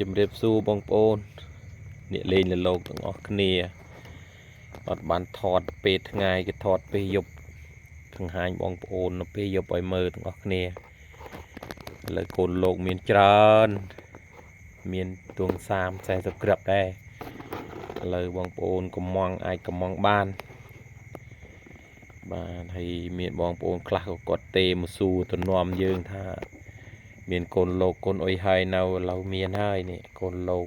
ជំរាបសួរបងប្អូនអ្នកលេងលលោកទាំងអស់គ្នាអត់បានថតពេលថ្ងៃគេថតពេលយប់បង្ហាញបងប្អូននៅពេលយប់ឲ្យមើលទាំងអស់គ្នាឥឡូវកូនលោកមានច្រើនមានទួង30 40គ្រាប់ដែរឥឡូវបងប្អូនកំងអាចកំងបានបាទហើយមានបងប្អូនខ្លះក៏គាត់ទេមកសួរទំនំយើងថា មានកូនលោកកូនអុយហើយនៅឥឡូវមានហើយនេះកូនលោក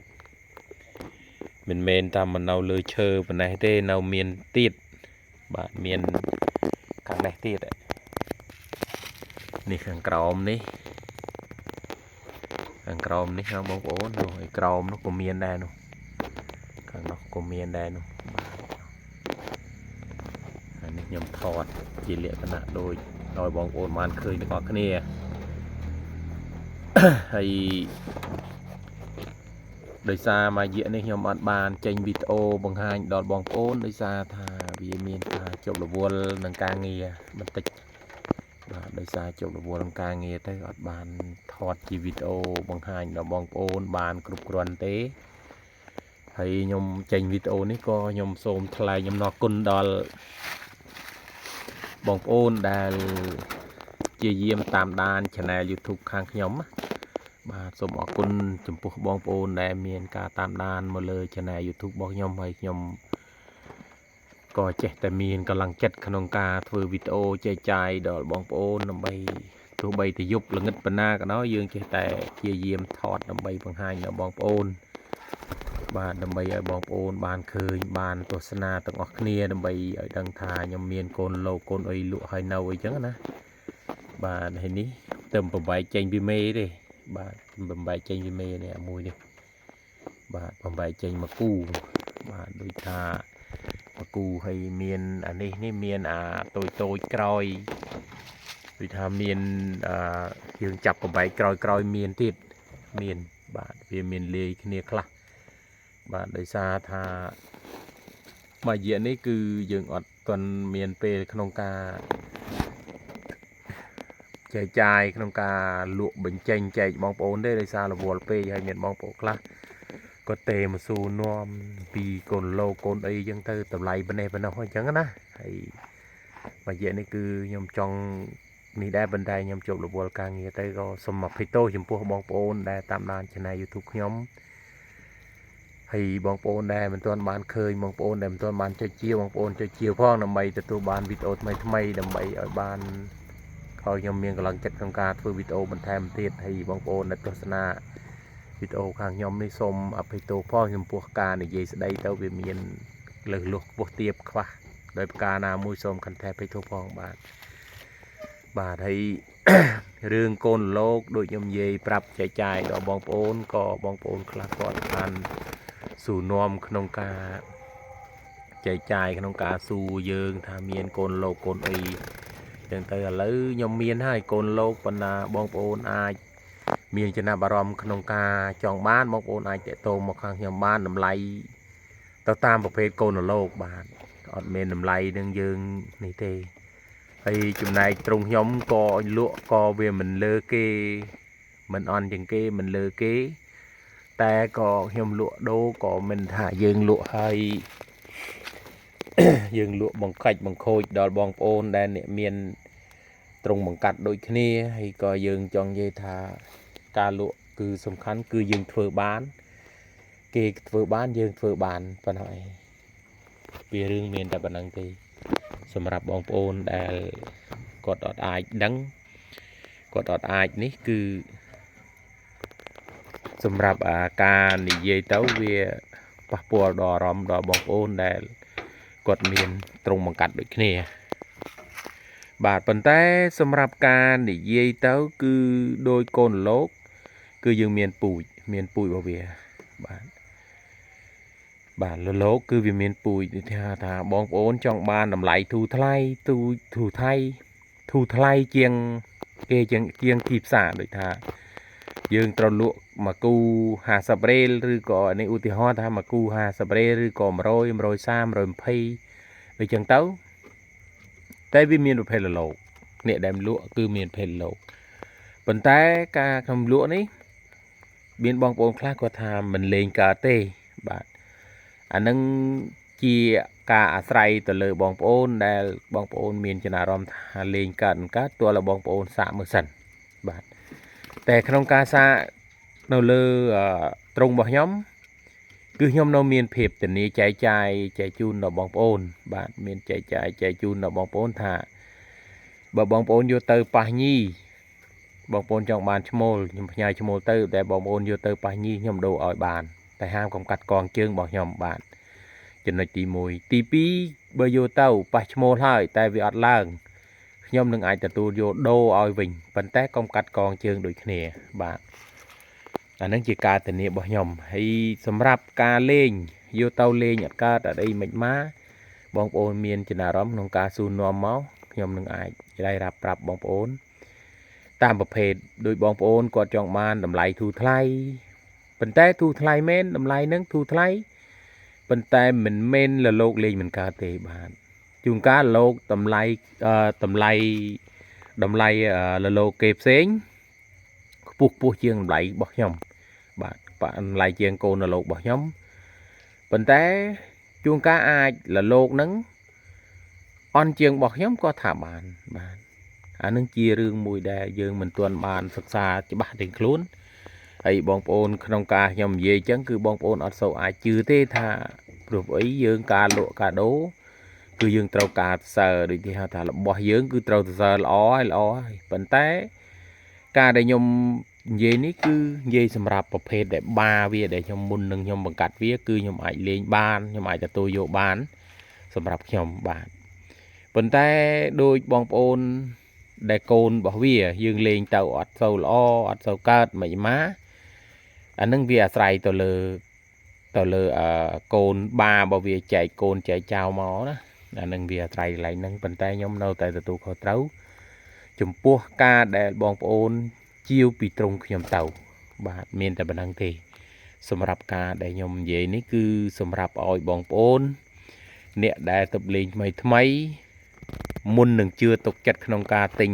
មិនមែនតាមមកនៅលើឈើប៉ុណ្ណេះទេនៅមានទៀតបាទមានខាងនេះទៀតនេះខាងក្រោមនេះខាងក្រោមនេះណាបងប្អូននោះឯក្រោមនោះក៏មានដែរនោះខាងនោះក៏មានដែរនោះបាទអានេះខ្ញុំថតជាលក្ខណៈដូចឲ្យបងប្អូនបានឃើញទាំងអស់គ្នា ហើយដោយសារមួយរយៈនេះខ្ញុំអត់បានចេញវីដេអូបង្ហាញដល់បងប្អូនដោយសារថាវាមានការជាប់រវល់នឹងការងារបន្តិចបាទដោយសារជាប់រវល់នឹងការងារទៅអត់បានថតជាវីដេអូបង្ហាញដល់បងប្អូនបានគ្រប់គ្រាន់ទេហើយខ្ញុំចេញវីដេអូនេះក៏ខ្ញុំសូមថ្លែងអំណរគុណដល់បងប្អូនដែលជាយាមតាមដាន Channel YouTube ខាងខ្ញុំណា បាទសូមអរគុណចំពោះបងប្អូនដែលមានការតាមដានមកលើ Channel YouTube របស់ខ្ញុំហើយខ្ញុំក៏ចេះតែមានកម្លាំងចិត្តក្នុងការធ្វើវីដេអូចែកចាយដល់បងប្អូនដើម្បីទោះបីទៅយប់ល្ងិតប៉ុណ្ណាក៏ដោយយើងចេះតែព្យាយាមថតដើម្បីបង្ហាញដល់បងប្អូនបាទដើម្បីឲ្យបងប្អូនបានឃើញបានទស្សនាទាំងអស់គ្នាដើម្បីឲ្យដឹងថាខ្ញុំមានកូនលោកកូនអុយលក់ឲ្យនៅអីចឹងណាបាទហើយនេះទៅបំបែកចេញពីមេទេ បាទបំបែកចេញពីមេនេះអាមួយនេះបាទបំបែកចេញមកគូបាទដូចថាមកគូហើយមានអានេះនេះមានអាតូចតូចក្រោយដូចថាមានអាយើងចាប់បំបែកក្រោយក្រោយមានទៀតមានបាទវាមានលាយគ្នាខ្លះបាទដោយសារថាមួយរយៈនេះគឺយើងអត់ទាន់មានពេលក្នុងការ ចែកចាយក្នុងការលក់បញ្ចេញចែកបងប្អូនទេដោយសាររវល់ពេកហើយមានបងប្អូនខ្លះក៏ទេមកសួរនាំពីកូនលោកកូនអីចឹងទៅតម្លៃប៉ុណ្ណេះប៉ុណ្ណោះអញ្ចឹងណាហើយមួយរយៈនេះគឺខ្ញុំចង់នេះដែរប៉ុន្តែខ្ញុំជាប់រវល់ការងារទៅក៏សូមអភ័យទោសចំពោះបងប្អូនដែលតាមដាន Channel YouTube ខ្ញុំហើយបងប្អូនដែលមិនទាន់បានឃើញបងប្អូនដែលមិនទាន់បានចុចជាបងប្អូនចុចជាផងដើម្បីទទួលបានវីដេអូថ្មីៗដើម្បីឲ្យបាន ហើយខ្ញុំមានកម្លាំងចិត្តក្នុងការធ្វើវីដេអូបន្ថែមទៀតហើយបងប្អូនដែលទស្សនាវីដេអូខាងខ្ញុំនេះសូមអភ័យទោសផងចំពោះការនិយាយស្ដីទៅវាមានលើសលួសខ្ពស់ទាបខ្វះដោយប្រការណាមួយសូមខន្តីអភ័យទោសផងបាទបាទហើយ រឿងកូនលោកដូចខ្ញុំនិយាយប្រាប់ចែកចាយដល់បងប្អូនក៏បងប្អូនខ្លះគាត់បានសួរនាំក្នុងការចែកចាយក្នុងការសួរយើងថាមានកូនលោកកូនអី ចឹងទៅឥឡូវខ្ញុំមានហើយកូនលោកប៉ុណ្ណាបងប្អូនអាចមានចំណាប់អារម្មណ៍ក្នុងការចង់បានបងប្អូនអាចតាក់ទងមកខាងខ្ញុំបានតម្លៃទៅតាមប្រភេទកូនលោកបាទអត់មានតម្លៃនឹងយើងនេះទេហើយចំណែកត្រង់ខ្ញុំក៏លក់ក៏វាមិនលើគេមិនអន់ជាងគេមិនលើគេ តែក៏ខ្ញុំលក់ដូរក៏មិនថាយើងលក់ហើយ យើងលក់បង្កាច់បង្ខូចដល់បងប្អូនដែលអ្នកមានត្រង់បង្កាត់ដូចគ្នាហើយក៏យើងចង់និយាយថាការលក់គឺសំខាន់គឺយើងធ្វើបាន គេធ្វើបានយើងធ្វើបានប៉ុណ្ណោះឯងវារឿងមានតែប៉ុណ្្នឹងទេសម្រាប់បងប្អូនដែលគាត់អត់អាចដឹងគាត់អត់អាចនេះគឺសម្រាប់អាការនិយាយទៅវាប៉ះពាល់ដល់អារម្មណ៍ដល់បងប្អូនដែលគាត់មានត្រង់បង្កាត់ដូចគ្នា បាទប៉ុន្តែសម្រាប់ការនិយាយទៅគឺដោយកូនលោក គឺយើងមានពូជមានពូជរបស់វាបាទបាទលលោកគឺវាមានពូជដូចថាថាបងប្អូនចង់បានតម្លៃធូរថ្លៃទូធូរថៃធូរថ្លៃជាងគេជាងជាងទីផ្សារដូចថាយើងត្រូវលក់មួយគូ50រៀលឬក៏នេះឧទាហរណ៍ថាមួយគូ50រៀលឬក៏100 130 120ដូចចឹងទៅតែវាមានប្រភេទលលោកអ្នកដែលលក់គឺមានប្រភេទលលោកប៉ុន្តែការខ្ញុំលក់នេះ មានបងប្អូនខ្លះគាត់ថាមិនលេងកើតទេបាទអានឹងជាការអាស្រ័យទៅលើបងប្អូនដែលបងប្អូនមានចំណារអារម្មណ៍ថាលេងកើតមិនកើតទោះតែបងប្អូនសាកមើលសិនបាទតែក្នុងការសាកនៅលើត្រង់របស់ខ្ញុំគឺខ្ញុំនៅមានភាពធានាចែកចាយចែកជូនដល់បងប្អូនបាទមានចែកចាយចែកជូនដល់បងប្អូនថាបើបងប្អូនយកទៅប៉ះញីបងប្អូនចង់បានឈ្មោលខ្ញុំផ្ញើឈ្មោលទៅតែបងប្អូនយកទៅប៉ះញីខ្ញុំដូរឲ្យបានតែហាមកុំកាត់កងជើងរបស់ខ្ញុំបាទចំណុចទី1ទី2បើយកទៅប៉ះឈ្មោលហើយតែវាអត់ឡើងខ្ញុំនឹងអាចទទួលយកដូរឲ្យវិញប៉ុន្តែកុំកាត់កងជើងដូចគ្នាបាទអានឹងជាការធានារបស់ខ្ញុំហើយសម្រាប់ការលេងយកទៅលេងអត់កើតអត់អីមិនមកបងប្អូនមានចំណារអារម្មណ៍ក្នុងការសួរនាំមកខ្ញុំនឹងអាចរាយរាប់ប្រាប់បងប្អូនតាមប្រភេទដោយបងប្អូនគាត់ចង់បានតម្លៃធូរថ្លៃប៉ុន្តែធូរថ្លៃមែនតម្លៃហ្នឹងធូរថ្លៃប៉ុន្តែមិនមែនលលោកលេងមិនកើតទេបាទជួនកាលលោកតម្លៃតម្លៃតម្លៃលលោកគេផ្សេងខ្ពស់ខ្ពស់ជាងតម្លៃរបស់ខ្ញុំបាទតម្លៃជាងកូនលលោករបស់ខ្ញុំប៉ុន្តែជួនកាលអាចលលោកហ្នឹងអន់ជាងរបស់ខ្ញុំក៏ថាបានបាទអានឹងជារឿងមួយដែលយើងមិនទាន់បានសិក្សាច្បាស់ទាំងខ្លួនហើយបងប្អូនក្នុងការខ្ញុំនិយាយអញ្ចឹងគឺបងប្អូនអត់សូវអាចជឿទេថាព្រោះអីយើងការលក់ការដូរគឺយើងត្រូវការសើដូចគេហៅថារបស់យើងគឺត្រូវសើល្អហើយល្អហើយប៉ុន្តែការដែលខ្ញុំនិយាយនេះគឺនិយាយសម្រាប់ប្រភេទដែលបាវាដែលខ្ញុំមុននឹងខ្ញុំបង្កាត់វាគឺខ្ញុំអាចលេងបានខ្ញុំអាចទទួលយកបានសម្រាប់ខ្ញុំបាទប៉ុន្តែដូចបងប្អូនដែលកូនរបស់វាយើងលេងទៅអត់សូវល្អអត់សូវកើតមិនមកអានឹងវាអាស្រ័យទៅលើទៅលើអឺកូនបារបស់វាចែកកូនចែកចៅមកណាអានឹងវាអាស្រ័យកន្លែងហ្នឹងប៉ុន្តែខ្ញុំនៅតែទទួលខុសត្រូវចំពោះការដែលបងប្អូនជាវពីត្រង់ខ្ញុំទៅបាទមានតែប៉ុណ្្នឹងទេសម្រាប់ការដែលខ្ញុំនិយាយនេះគឺសម្រាប់ឲ្យបងប្អូនអ្នកដែលទៅលេងថ្មីថ្មីមុននឹងជឿទុកចិត្តក្នុងការទិញ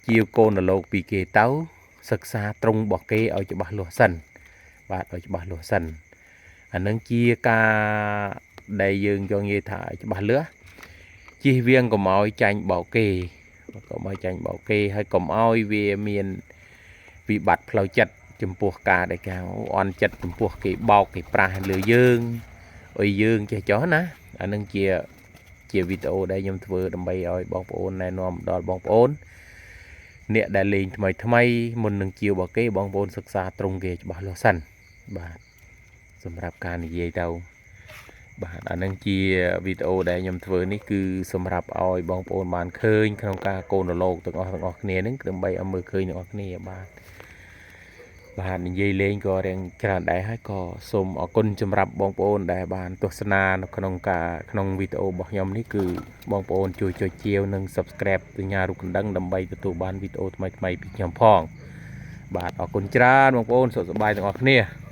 ជាវកូនរលោកពីគេទៅសិក្សាត្រង់របស់គេឲ្យច្បាស់លាស់សិនបាទឲ្យច្បាស់លាស់សិនអានឹងជាការដែលយើងចង់និយាយថាឲ្យច្បាស់លាស់ជៀសវាងកុំឲ្យចាញ់បោកគេកុំឲ្យចាញ់បោកគេហើយកុំឲ្យវាមានវិបត្តិផ្លូវចិត្តចំពោះការដែលគេអន់ចិត្តចំពោះគេបោកគេប្រាស់លើយើងអុយយើងចេះចោះណាអានឹងជាជាវីដេអូដែលខ្ញុំធ្វើដើម្បីឲ្យបងប្អូនណែនាំដល់បងប្អូនអ្នកដែលលេងថ្មីថ្មីមុននឹងជាវរបស់គេបងប្អូនសិក្សាត្រង់គេច្បាស់លាស់សិនបាទសម្រាប់ការនិយាយទៅបាទអានឹងជាវីដេអូដែលខ្ញុំធ្វើនេះគឺសម្រាប់ឲ្យបងប្អូនបានឃើញក្នុងការកូនរលោកទាំងអស់ទាំងអស់គ្នានឹងដើម្បីឲ្យមើលឃើញទាំងអស់គ្នាបាទបាទនិយាយលេងក៏រៀងច្រើនដែរហើយក៏សូមអរគុណសម្រាប់បងប្អូនដែលបានទស្សនានៅក្នុងការក្នុងវីដេអូរបស់ខ្ញុំនេះគឺបងប្អូនជួយចុចជាវនិង Subscribe សញ្ញារូបកណ្ដឹងដើម្បីទទួលបានវីដេអូថ្មីៗពីខ្ញុំផងបាទអរគុណច្រើនបងប្អូនសុខសប្បាយទាំងអស់គ្នា។